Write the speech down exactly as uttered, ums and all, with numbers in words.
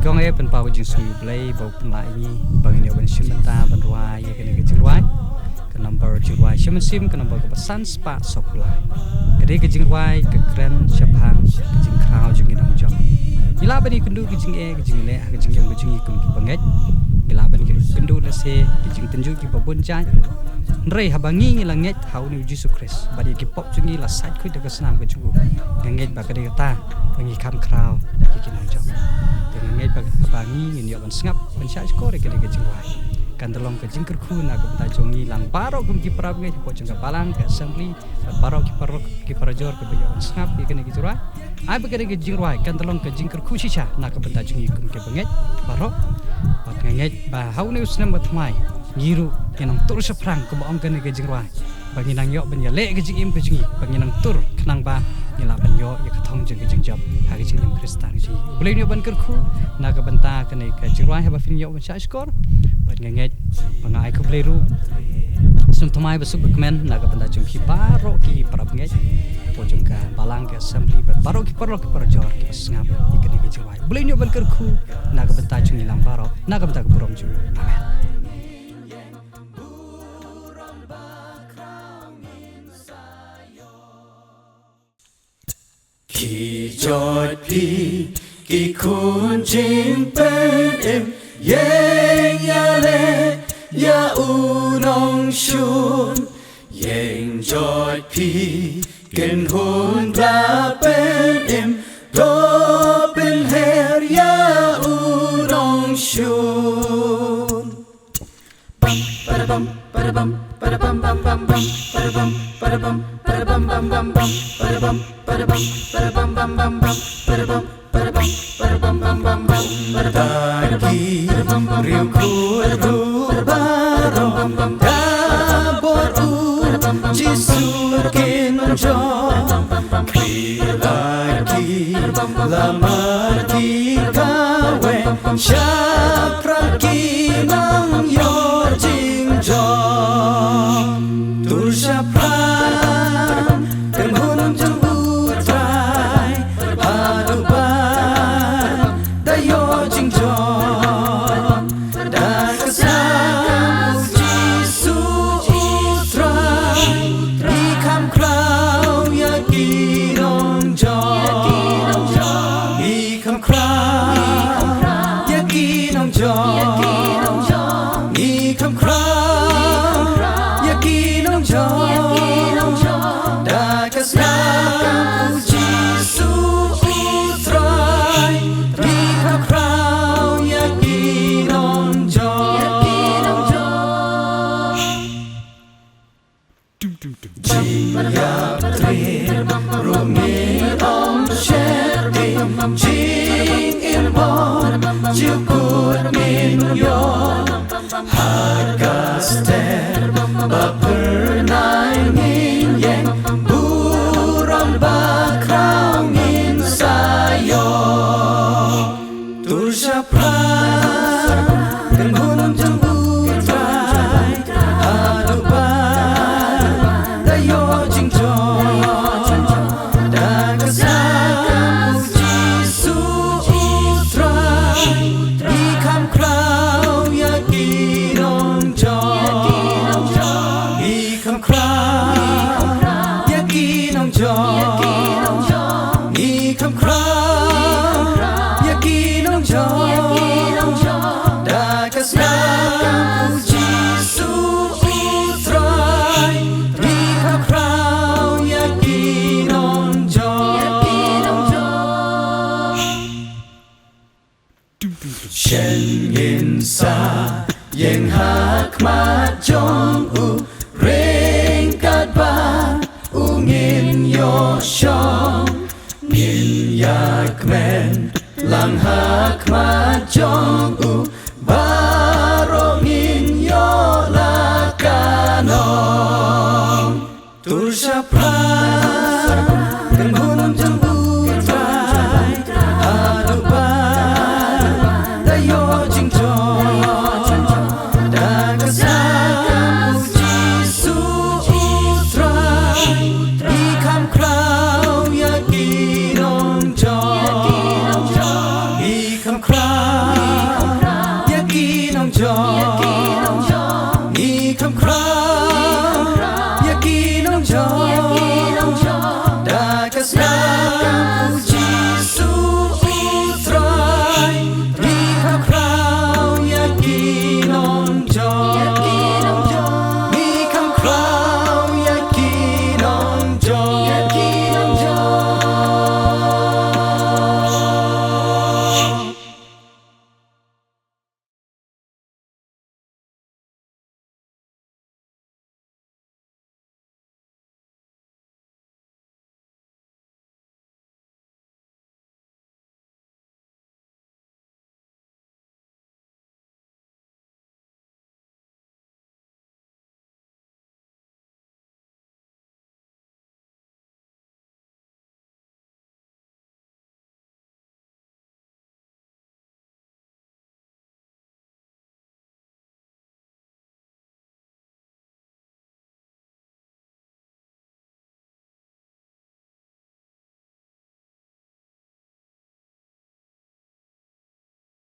Jong e pynpaw ka jingsngew U Blei ba u pynlah ïa ngi ba ngin ïoh ban shim bynta ban rwai ïa kane ka jingrwai. Ka number jingrwai shim mynsiem ka number kaba san spah sawphew lai. Ka dei ka jingrwai ka kren shaphang ka jingkhraw jong ngi nongjop. Ngi lah ban ïakynduh ka jingeh ka jingleh ha ka jingim ka jong ngi kum ki bangeit. Ngi lah ban ïakynduh lehse ka jingtynjuh kiba bun jait. Hynrei haba ngi ngi la ngeit ha une U Jisu Khrist bad ïa ki pop jong ngi la sait khuid da ka snam ka jong u, nga ngeit ba ka dei kata ba ngi kham khraw ïa ki nongjop. Te nga ngeit ba haba ngi ngin ïoh ban sngap ban shah shkor ïa kane ka jingrwai, kan da long ka jingkyrkhu na ka bynta jong ngi lang baroh kum ki para bangeit hapoh jong ka balang ka assembly bad baroh ki paralok ki parajor kiba ïoh ban sngap ïa kane ka jingrwai. Ai ba kane ka jingrwai kan da long ka jingkyrkhu shisha na ka bynta jong ngi kum ki bangeit baroh. Bad nga ngeit ba ha une u snem ba thymmai ngi ruh ngin nang tur shaphrang kumba ong kane ka jingrwai, ba ngin nang ïoh ban ïaleh ka jingim ka jong ngi, ba ngin nang tur khnang ba ngin lah ban ïoh ïa ka thong jong ka jingjop ha ka jingim Khristan jong ngi. U Blei un ïoh ban kyrkhu na ka bynta kane ka jingrwai haba phin ïoh ban shah shkor. Bad nga ngeit ba nga ai khublei ruh snem thymmai ba suk ba kmen na ka bynta jong phi baroh ki para bangeit hapoh jong ka balang ka assembly bad baroh ki paralok ki parajor kiba sngap ïa kane ka jingrwai. U Blei un ïoh ban kyrkhu na ka bynta jong ngi lang baroh na ka bynta ka burom jong u. Amen. Ki jot phi ki khun jingpynim, ïeng ïaleh ïa u nongshun. Ïeng jot phi kynhun ba pynim, to pynher ïa u nongshun. Ki riewkhuid ruh baroh da bor u Jisu kin jop. Khmih la ki, lamar ki kawei, shaphrang ki nang ïoh jingjop. Tur shaphrang kynhun jong U Trai, haduh ba da ïoh jingjop. Da ka snam U Jisu U Trai, ngi kham khraw ïa ki nongjop. Ngi kham khraw ïa ki nongjop. Ngi kham khraw ïa ki nongjop. Da ka snam U Jisu U Trai, ngi kham khraw ïa ki nongjop. Jingïatrei ruh ngin ym sheptieng, jingim bor jukut ngin ïoh. Ha ka step ba phyrnai ngin ïeng, burom bakhraw ngin sa ïoh. Tur shaphrang kynhun jong U Trai, haduh ba da ïoh jingjop. Da ka snam U Jisu U Trai, ngi kham khraw ïa ki nongjop. Ngi kham khraw ïa ki nongjop. Ngi kham khraw ïa ki nongjop. Da ka snam U Jisu U Trai, ngi kham khraw ïa ki nongjop. Shen ngin sa ïeng ha khmat jong u, ryngkat bad u ngin ïoh shong. Ngin ïakmen lang ha khmat jong u,